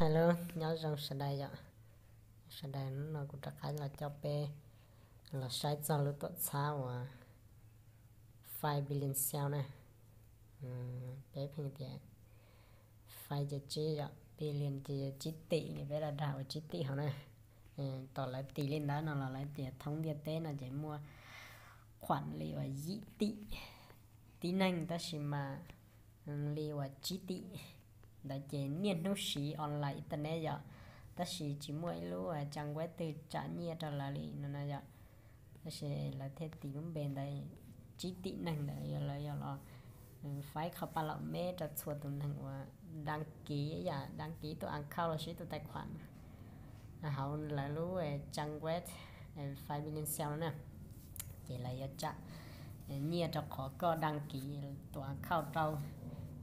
Hello, nyob zoo sawv daws yom. Sawv daws, hnub no kuv rov qab los coj peb los saib txog lub tuam txhab uas five billion cells na. Peb pheej tias five ces tsib yom, billion ces yog tsib tim, peb los dag ua tsib tim hauv na. Tom lawv tis li ntawd no los lawv tias thoob ntiaj teb no ces muaj khuam li uas yim tim tib neeg, tab sis mas li uas tsib tim ntawd ces niaj hnub siv online internet yom, tab sis tsis muaj ib lub trang web twg tsam nyiaj rau lawv li no no yom. Tab sis lawv thiaj tis lub npe ntawd, tsib tim neeg ntawd lawv yog los faib qhov paj laum me rau txhua tus neeg uas đăng ký, yam đăng ký tus account los sis tus tài khoản hauv lawv lub trang web five billion cells no na. Ces lawv yuav tsam nyiaj rau qhov koj đăng ký tus account rau,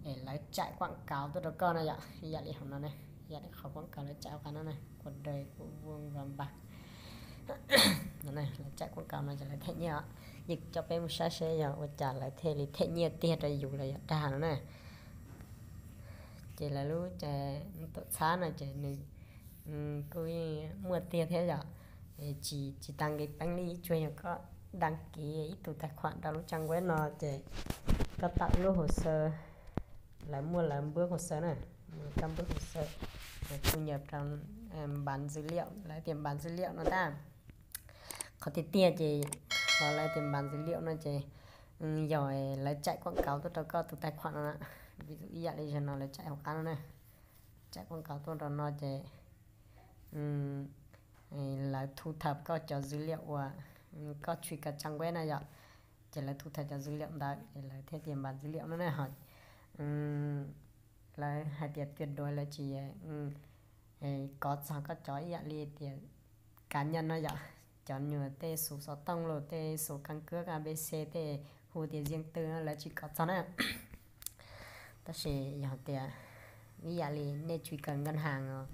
es lawv chạy quảng cáo tuaj rau koj no yom, yam li hauv no, yam li qhov quảng cáo lawv chạy hauv qab no na, cuộc đời của Vương và Bạc. Lawv chạy quảng cáo no ces lawv them nyiaj os. Yeej coj peb mus saib seb yog ua cas lawv thiaj li them nyiaj tiag rau yus los yog dag no na. Ces lawv lub tuam txhab no ces nws kuj yeej muaj tiag thiab yom. Tsis, tsis tăng ký peev li, tsuas yog koj đăng ký ib tug tài khoản rau lub trang web no ces koj tawm lub hồ sơ, lawv muaj lawv bước hồ sơ na, koj bước hồ sơ, thu nhập rau bản dữ liệu, lawv tias bản dữ liệu no tab. Qhov tiag tiag ces qhov lawv tias bản dữ liệu no ces yog lawv chạy quảng cáo tuaj rau koj tus tài khoản no na. Ví dụ ib yam li zaum no lawv chạy hauv qab no na, chạy quảng cáo tuaj rau no ces lawv thu thập koj cov dữ liệu uas koj truy cập trang web na yom. Ces lawv thu thập cov dữ liệu ntawd ces lawv thiaj tias bản dữ liệu no na. Lawv hais tias tuyệt đối lawv tsis kov txog koj cov ib yam li tias cá nhân no yom, cov nyuag tej số xov thông los tej số căn cước A B C tej hu tias riêng tư no lawv tsis kov txog na. Tab sis yog tias ib yam li nej truy cập ngân hàng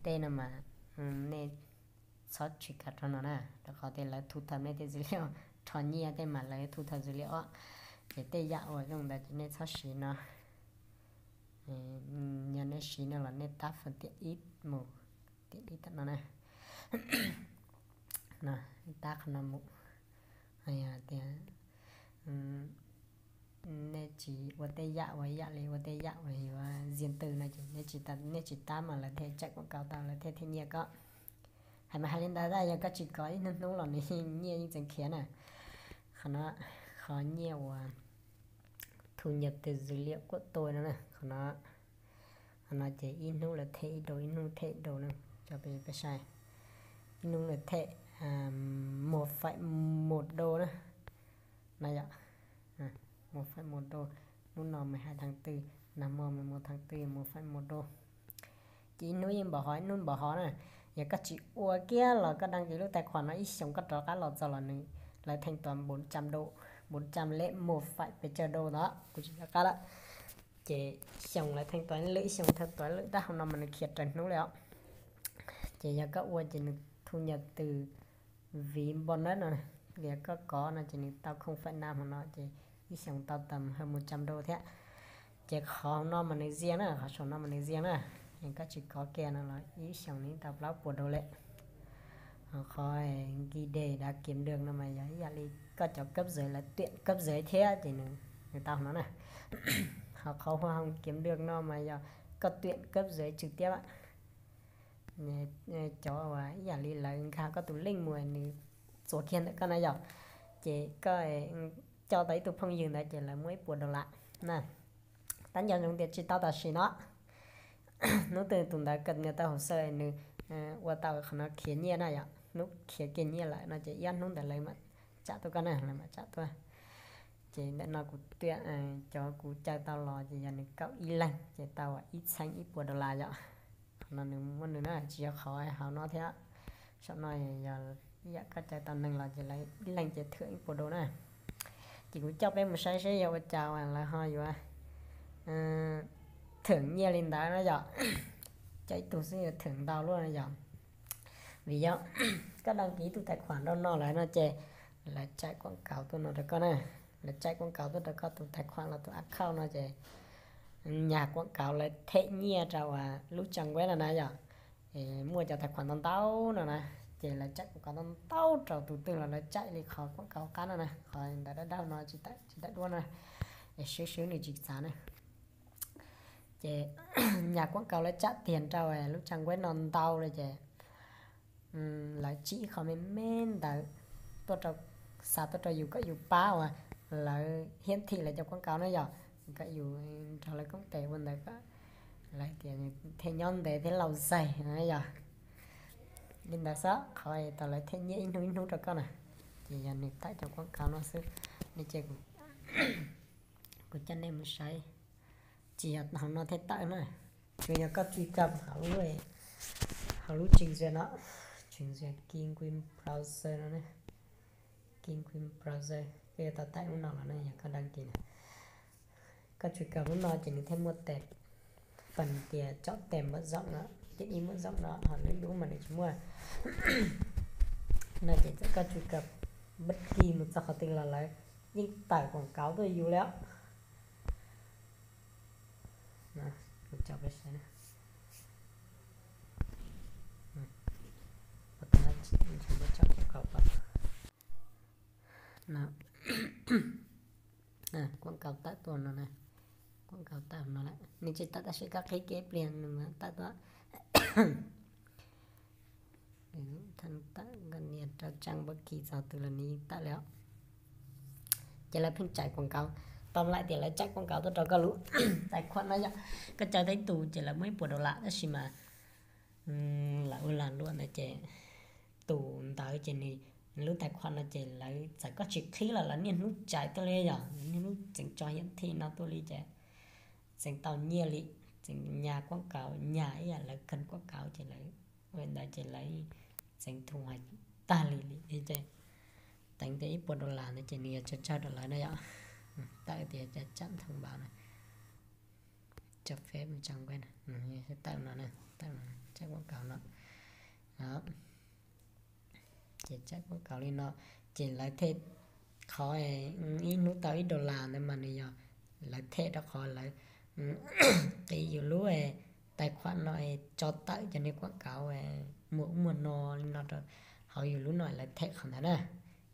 tej no mas nej txhob truy cập rau no na, rau qhov tias lawv thu thập nej tej dữ liệu, rho nyiaj tej mas lawv thu thập dữ liệu os. Ces tej yam uas zoo ntawd ces nej txhob siv no. Yog nej siv no los nej tab phần tiện ích mus, tiện ích tam no na. Tab qhov no mus. Yog tias nej tsis ua tej yam uas ib yam li ua tej yam uas yuav riêng tư no ces nej tsis, nej tsis tab mas lawv thiaj chạy quảng cáo tau, lawv thiaj them nyiaj koj. Hais mas hais li ntawd tab yog koj tsis kov ib hnub hnub los nws nyiaj yeej tseem khiav na. Qhov no, qhov nyiaj uas thu nhập từ dữ liệu của tôi no na, qhov no, qhov no ces ib hnub lawv them ib đô, ib hnub them ib đô na, coj peb saib. Ib hnub lawv them một phẩy một đô na. No yom, một phẩy một đô. Hnub no mười hai tháng tư, nag hmo mười một tháng tư một phẩy một đô. Ces ib hnub yeej npaum hov, ib hnub npaum hov na. Yog koj tsis ua kiag los koj đăng ký lub tài khoản no ib xyoos koj rov qab los txog los nws, lawv thanh toán bốn trăm đô, bốn trăm lẻ một phẩy pes châu đô ntawd, kuv tsis nco qab lawm. Ces xyoo lawv thanh toán lwm, ib xyoos thanh toán lwm, tab hauv no mas nws khiav raws hnub li os. Ces yog koj ua ces nws thu nhập từ ví bonus no, yog koj kov no ces nws tau không phẩy năm hauv no ces ib xyoos tau tầm hơn một trăm đô thiab. Ces qhov no mas nws riêng na, qhov saum no mas nws riêng na. Yog koj tsis kov kiag no los ib xyoos nws tau plaub puas đô lawm. Ho qhov ghi đề đã kiếm được no mas yog ib yam li koj cov cấp dưới lawv tuyển cấp dưới thiab ces nws, nws tau hauv no na. Ho qhov hoa hồng kiếm được no mas yog koj tuyển cấp dưới trực tiếp, cov uas ib yam li lawv nkag koj tus link mus nws txuas kiag ntawm koj na yom. Ces koj coj tau ib tug phooj ywg ntawd ces lawv muab ib puas đô la na. Tab nco ntsoov tias tsis tau tam sim no. Hnub twg tus ntawd cập nhật tau hồ sơ nws ua tau qhov no khiav nyiaj na yom, hnub khiav kiag nyiaj lawm no ces ib ob hnub ntawd lawv mam tsam tuaj koj na, lawv mam tsam tuaj. Ces ntawm no kuv tiam, cov kuv caw tau los ces yog nws kaum ib leeg ces tau ib txheeb ib puas đô la yom. Qhov no nws muaj nws na, tsis yog qhov hauv no thiab. Saum no yog ib yam koj caw tau neeg los ces lawv ib leeg ces thưởng ib puas đô na. Ces kuv coj peb mus saib seb yog ua cas lawv ho yuav thưởng nyiaj li ntawd na yom. Coj ib tug xwb yuav thưởng ntau luaj na yom. Vim yog koj đăng ký tus tài khoản rau no lawm no ces lawv chạy quảng cáo tuaj no rau koj na. Lawv chạy quảng cáo tuaj rau koj tus tài khoản los tus account no ces nyag quab kauv lawv them nyiaj rau lub trang web no na yom. Muaj cov tais khuam ntau ntau no na, ces lawv tsaim quab kauv ntau ntau rau tus twg los lawv tsaim li qhov quab kauv qab no na, qhov ntawv dawb dawb no tsis tawm duab na, es swb swb nws tsis txav na. Ces nyag quab kauv lawv tsaim tiag rau lub trang web no ntau li ces lawv tsim ib qho me me ntawd tuaj rau, xa tuaj rau yus kom yus pab uas lawv hiab thim lawv cov quab kauv na yom, kom yus nrog lawv koob tes ua ntawd kom lawv tias thiaj nyob ntev thiab laus zais na yom. Li ntawd xwb, qhov tau lawv them nyiaj ib hnub ib hnub rau koj na, ces yog nws tawm cov quab kauv no xwb. Li ces kuv coj nej mus saib, tsis yog hauv no thiaj tawm na, tsuas yog koj tswj kab hauv lub, hauv lub trình duyệt no, trình duyệt Kinguin browser no, Kinguin browser koj yuav tau tawm lub no los na yog koj đăng ký na. Koj tswj kab lub no ces nws thiaj muaj tes, phần tias chọn tệp mở rộng no, tias ib mở rộng no, ho lub lub mas nws tsis muaj. No ces txawm koj tswj kab bất kỳ mus txog qhov twg los lawv yeej tawm quảng cáo tuaj yus li os. Kuv tso peb saib na. Ua tau na, tso quảng cáo pab. Quảng cáo tawm tuaj no na, quảng cáo tawm no lawm, nws tsis tawm tab sis koj qhib kev pliag nws mam tawm tuaj. Tawm, koj nias rau trang bất kỳ txog twg los nws yeej tawm li os. Ces lawv pheej tsaim quảng cáo, tóm lại tias lawv tsaim quảng cáo tuaj rau koj lub tài khoản no yom. Koj caw tau ib tug ces lawv muaj ib puas dollar tab sis mas lawv ua lag luam ntawd ces tus ntawd ces nws lub tài khoản no ces lawv txawm koj tsis qhib los lawv niaj hnub tsaim tuaj li yom, lawv niaj hnub tseem tso hiab thim no tuaj li ces tseem tau nyiaj li, tseem nyag quảng cáo, nyag ib yam lawv kênh quảng cáo ces lawv ua li ntawd ces lawv tseem thu hoạch tag li li ces teev tias ib puas dollar ntawd ces nws yuav tso tsawg rau lawv na yom. Tawm tias cho chặn thông báo na, cho phép trang web na, tawm no, tawm tsaim quảng cáo no. Ces tsaim quảng cáo li no ces lawv them qhov ib hnub tau ib dollar ntawd mas nws yog lawv them rau qhov lawv qhib yus lub tài khoản no tso tawm cov niag quảng cáo muag ub muag no li no rau hauv yus lub no lawv them qhov ntawd na.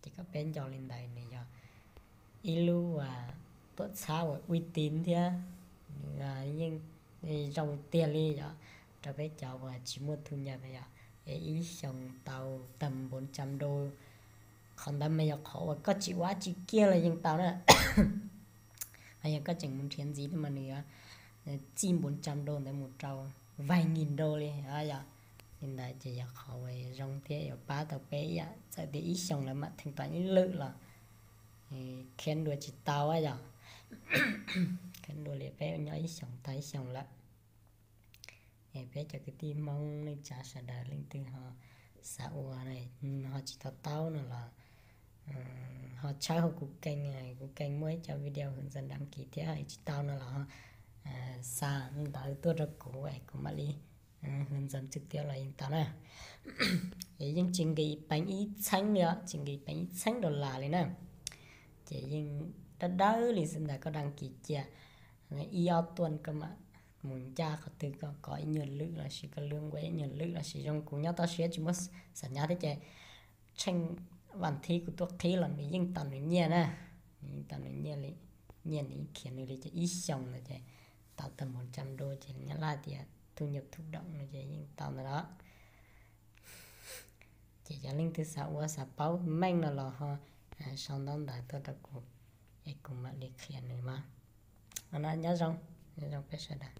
Ces koj peb nco li ntawd nws yog ib lub tuam txhab uas uy tín thiab nws yeej zoo tiag li yom, rau peb cov uas tsis muaj thu nhập na yom, es ib xyoos tau tag bốn trăm đô. Qhov ntawd mas yog qhov uas koj tsis ua dab tsi kiag los yeej tau na. Ho yog koj tseem mus nrhiav ntxiv mas nws yuav txij bốn trăm đô ntawd mus rau vài nghìn đô li yom. Li ntawd ces yog qhov uas zoo thiab yuav pab tau peb ib yam, txawm tias ib xyoos lawv mam thanh toán ib lwm los khiav dua tsis tau yom. Khiav dua li peb nyob ib xyoos tag ib xyoos lawm. Es peb cov kwv tij Hmoob neej tsa sawv daws leej twg ho xav ua, ho tsis to taub no los ho tshawb hauv kuv kênh, kuv kênh muaj ib co video hướng dẫn đăng ký thiab, tsis tau no los xa ntawv tuaj rau kuv es kuv mam li hướng dẫn trực tiếp los yeej tau na. Es yeej tsis nqis peev ib txheeb li os, tsis nqis peev ib txheeb dollar li na. Ces yeej dawb dawb li xwb ntag, koj đăng ký cia ib ob tuaj koj mam mus ncaj qhov twg koj kov ib nyuag lwm lossis koj lub web ib nyuag lwm lossis zoo kuv nyob toj siab tsis muaj xam nyab thiab ces tsheej vas thib kuv tuaj qhib los nws yeej tau nws nyiaj na. Nws yeej tau nws nyiaj li, nyiaj nws yeej khiav nws li ces ib xyoos ntawd ces tau tag bốn trăm đô ces Nyab Laj tias thu nhập thụ động no ces yeej tau ntawd los. Ces cov leej twg xav ua xav paub meej no los ho sau ntaub ntawv tuaj rau kuv es kuv mam li qhia nws mas. Nyob zoo, nyob zoo peb sawv daws.